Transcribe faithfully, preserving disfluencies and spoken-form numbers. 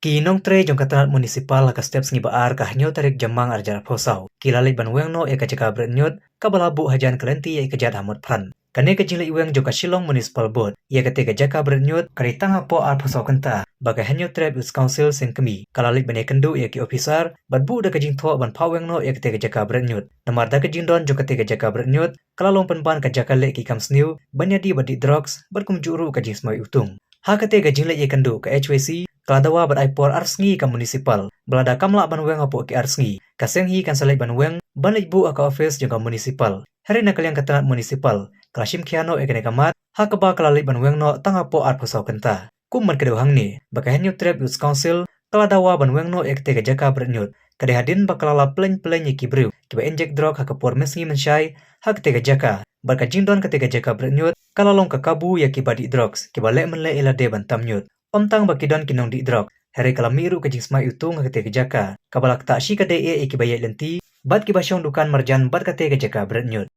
Ki nongtrei jong ka tnat municipal ha ka step sngi ba ar ka hynñiew tarik Jymmang arhajar arphew saw ki la leit ban weng noh ïa ka jaka bret ñiut kaba la buh hajan ka lynti ïa ka jait ha Motphran. Kane ka jingleit weng jong ka Shillong Municipal Board ïa kata ka jaka bret ñiut ka dei tang hapoh arphew saw kynta ba ka Hynñiewtrep Youth Council Seng Kmie ka la leit ban ïakynduh ïa ki officer bad buh da ka jingthoh ban phah weng noh ïa kata ka jaka bret ñiut. Namar da ka jingdon jong kata ka jaka bret ñiut ka la long pynban ka jaka leh ki kam sniew ban ïadih bad dih drugs bad kumjuh ruh ka jingsma iwtung. Ha kata ka jingleit ïakynduh ka H Y C ka la dawa bad ai por ar sngi ka municipal ba lada kam lah ban weng hapoh ki ar sngi ka seng hi kan sa leit ban weng ban leit buh ha ka office jong ka municipal. Hynrei na ka liang ka tnat municipal ka la shim khia noh ïa kane ka mat ha kaba ka la leit ban weng noh tang hapoh arphew saw kynta. Kum ban kdew hangne ba ka Hynñiewtrep Youth Council ka la dawa ban weng noh ïa kata ka jaka bret ñiut ka dei hadien ba ka la la pyllein pyllein ïa ki briew kiba injek drok ha ka por mynsngi mynshai ha kata ka jaka bad ka jingdon kata ka jaka bret ñiut ka la long ka kabu ïa kiba dih drugs kiba leh mynleh ïa lade ban tam ñiut. Ym tang ba ki don ki nongdih drok hynrei ka la mih ruh ka jingsma iwtung ha kata ka jaka kaba la ktah shi ka dei eh ïa kiba ïaid lynti bad kiba shong dukan marjan bad kata ka jaka bret ñiut.